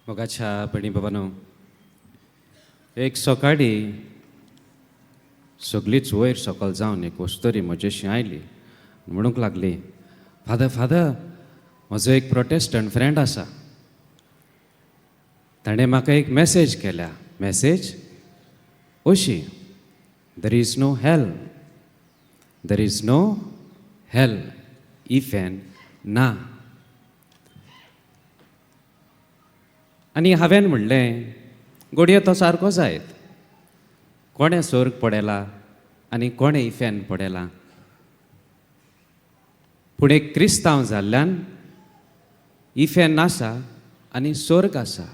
मोगाच्या भयणी बाबानो, एक सकाळी सगळीच वयर सकल जावन एक वस्तरी म्हजेशी आयली, म्हणूंक लागली, फादर फादर, म्हजो एक प्रोटेस्टंट फ्रेंड आसा, ताणें म्हाका एक मॅसेज केल्या. मॅसेज अशी, there is no hell, there is no hell, इफेन ना. आनी हांवें म्हणलें, घडये तो सारको जायत, कोणें स्वर्ग पडयला आनी कोणें इफेन पडयला, पूण एक क्रिस्तांव जाल्ल्यान इफेन आसा आनी स्वर्ग आसा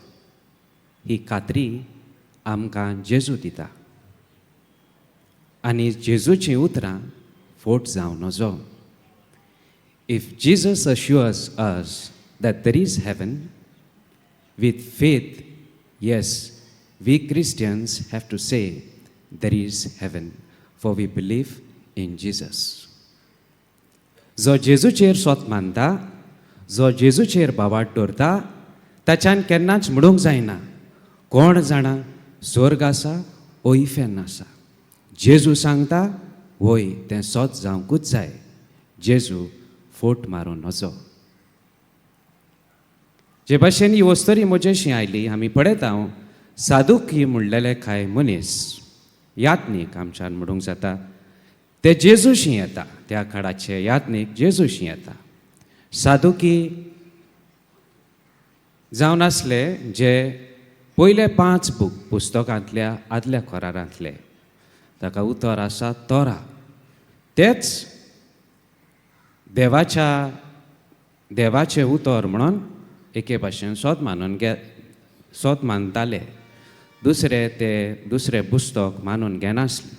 ही खात्री आमकां जेजू दिता. आनी जेजूचीं उतरां फोट जावं नजो. If Jesus assures us that there is heaven, with faith, yes, we Christians have to say there is heaven, for we believe in Jesus. जो जेजूचेर सोत मानता, जो जेजूचेर भावार्थ दवरता, ताच्यान केन्नाच म्हणूंक जायना कोण जाणा स्वर्ग आसा ओ इफेर्न आसा. जेजू सांगता वय तें सोत जावंकूच जाय. जेजू फोट मारूं नजो. जे भाशेन ही वस्तरी म्हजेशी आयली, आमी पळयता सादुकी म्हणलेले कांय मनीस, यात्नीक आमच्यान म्हणूंक जाता, ते जेजूशी येता. त्या काळाचे यात्नीक जेजूशी येता. सादुकी जावन आसले जे पयले 5 बूक पुस्तकांतल्या आदल्या करारांतले, ताका उतर आसा तोरा, तेच देवाचें उतर म्हणून एके भाशेन सोद मानून घे, सोद मानताले. दुसरे ते दुसरें पुस्तक मानून घेनासले.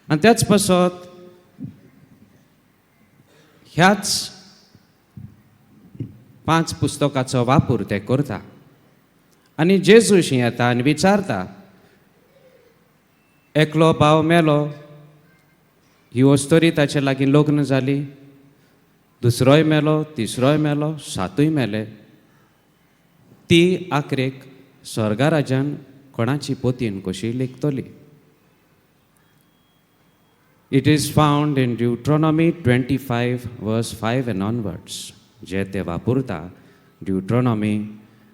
आनी त्याच पासत ह्याच 5 पुस्तकाचो वापर ते करता. आनी जेजूशी येता आनी विचारता, एकलो भाव मेलो, ही वस्तोरी ताचे लागीं लग्न जाली, दुसरोय मेलो, तिसरोय मेलो, सातूय मेले, ती आखरेक स्वर्गाराजान कोणाची पोतीन कशी लेखतली. It is found in Deuteronomy 25 verse 5 and onwards, जे ते वापरता ड्युट्रॉनॉमी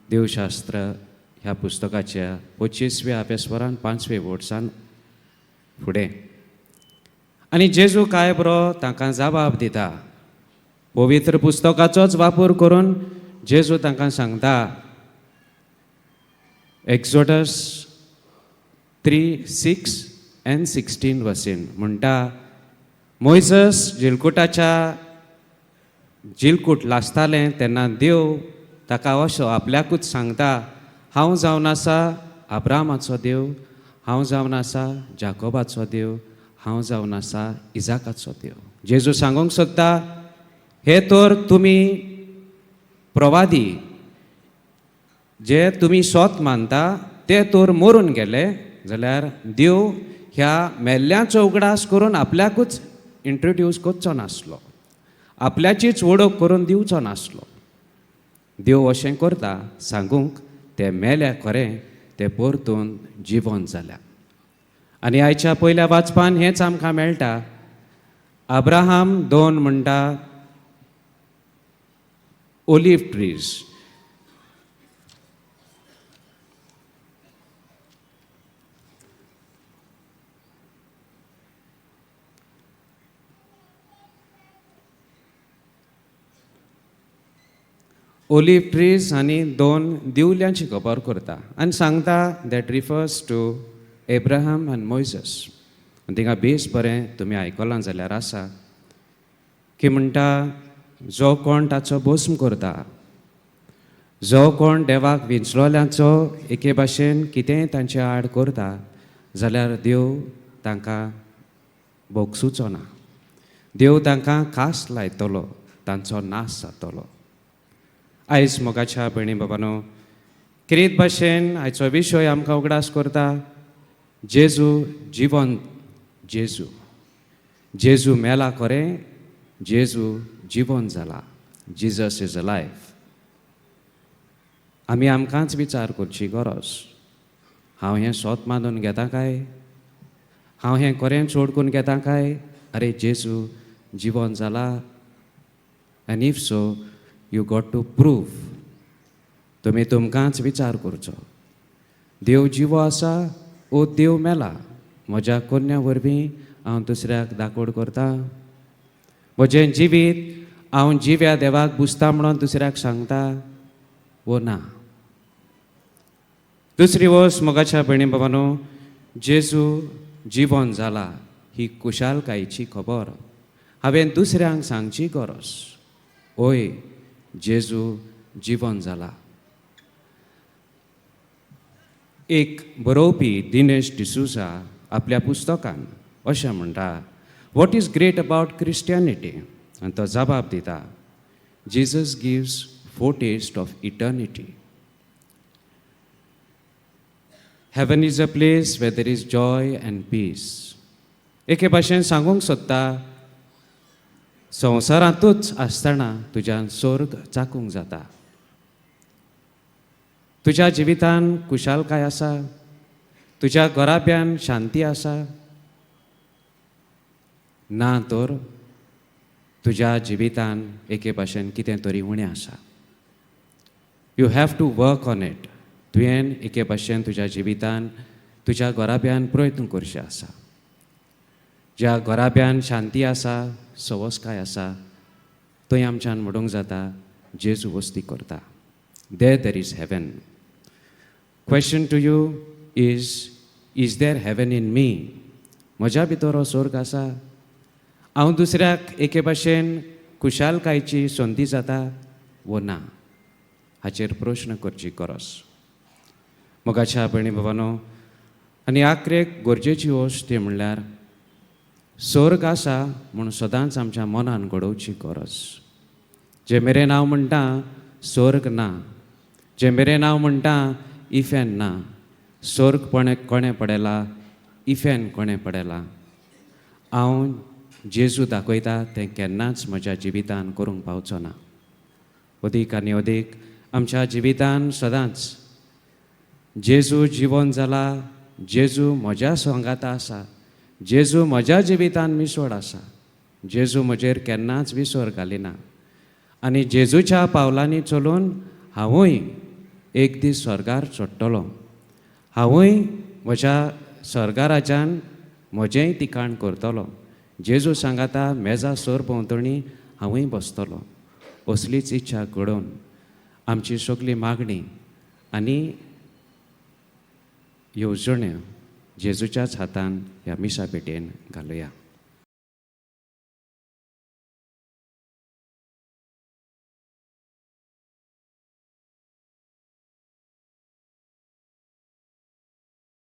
देवशास्त्र ह्या पुस्तकाच्या 25व्या अभ्यासवरान 5वे वर्सान फुडें. आनी जेजू काय बरो तांकां जबाब दिता. पवित्र पुस्तकाचोच वापर करून जेजू तांकां सांगता, एक्सोडस 3:6 and 16 वसीन म्हणटा, मोयजस जिलकुटाच्या जिलकूट लासतालें तेन्ना देव ताका असो आपल्याकूच सांगता, हांव जावन आसा अब्रामाचो देव, हांव जावन आसा जाकोबाचो देव, हांव जावन आसा इजाकाचो देव. जेजू सांगूंक सोदता, हे तर तुमी प्रवादी जे तुमी सोत मानता ते तर मरून गेले जाल्यार देव ह्या मेल्ल्याचो उगडास करून आपल्याकूच इंट्रोड्यूस करचो नासलो, आपल्याचीच वळख करून दिवचो नासलो. देव अशें करता सांगूंक ते मेल्या खरें ते परतून जिवन जाल्या. आनी आयच्या पयल्या वाचपान हेंच आमकां मेळटा. अब्राहम 2 म्हणटा ओलीव ट्रीज, ओलीव ट्रीज आनी 2 दिवल्यांची खबर करता आनी सांगता that refers to Abraham and Moses. आनी थिंगा बेस बरें तुमी आयकलां जाल्यार आसा की म्हणटा, जो कोण ताचो भस्म करता, जो कोण देवाक विंचलोल्यांचो एके भाशेन कितेंय तांचे आड करता जाल्यार देव तांकां भोगसुचो ना, देव तांकां खास लायतलो, तांचो नाश जातलो. आयज मोगाच्या भयणी बाबानो, क्रीत भाशेन आयचो विशय आमकां उगडास करता, जेजू जिवन, जेजू जेजू मेला खरें, जेजू जिवन जाला. Jesus is a life. आमी आमकांच विचार करची गरज. हांव हें सोत मानून घेता काय? हांव हें खरें चड करून घेता काय? अरे, जेजू जिवन जाला. And if so, you got to prove. तुमी तुमकांच विचार करचो, देव जिवो आसा ओ देव मेला? म्हज्या कोन्या वरवीं हांव दुसऱ्याक दाकोड करता? म्हजें जिवीत हांव जिव्या देवाक पुजता म्हणून दुसऱ्याक सांगता वो ना? दुसरी वस्त, मोगाच्या भयणी बाबानो, जेजू जिवन जाला ही खुशालकायेची खबर हांवें दुसऱ्यांक सांगची गरज. ओय, जेजू जिवन जाला. एक बरोवपी दिनेश डिसूजा आपल्या पुस्तकान अशें म्हणटा, "What is great about Christianity?" आनी तो जबाब दिता, "Jesus gives foretaste of eternity. Heaven is a place where there is joy and peace." एके भाशेन सांगूंक सोदता, संवसारांतूच आसतना तुज्यान स्वर्ग चाकूंक जाता. तुज्या जिवितान खुशालकाय आसा? तुज्या घराब्यान शांती आसा? ना तर तुज्या जिवितान एके भाशेन कितें तरी उणें आसा. You have to work on it. तुवें एके भाशेन तुज्या जिवितान, तुज्या घराब्यान प्रयत्न करचे आसा. ज्या घराब्यान शांती आसा, सवसकाय आसा, थंय आमच्यान म्हणूंक जाता, जेजू वस्ती करता. There is heaven. Question to you is there heaven in me? म्हज्या भितर हो स्वर्ग आसा? हांव दुसऱ्याक एके भाशेन खुशालकायेची संदी जाता वो ना? हाचेर प्रश्न करची गरज, मोगाच्या भयणी बाबानो. आनी आखरेक गरजेची वस्त ती म्हणल्यार, स्वर्ग आसा म्हूण सदांच आमच्या मनान घडोवची गरज. जे मेरेन हांव म्हणटा स्वर्ग ना, जे मेरेन हांव म्हणटा इफेन ना, स्वर्ग कोणें कोणें पळयला, इफेन कोणें पळयला, हांव जेजू दाखयता तें केन्नाच म्हज्या जिवितान करूंक पावचो ना. अदीक आनी अदीक आमच्या जिवितान सदांच जेजू जिवन जाला, जेजू म्हज्या सांगाता आसा, जेजू म्हज्या जिवितान मिसोड आसा, जेजू म्हजेर केन्नाच विसर घालिना आनी जेजूच्या पावलांनी चलून हांवूय एक दीस स्वर्गार चडटलो, हांवूय म्हज्या स्वर्गा राज्यान म्हजेंय ठिकाण करतलो, जेजू सांगाता मेजा सर भोंवतणी हांवूय बसतलो, असलीच इच्छा घडोवन आमची सगली मागणी आनी येवजण्यो जेजूच्याच हातान ह्या मिसा भेटेन घालुया.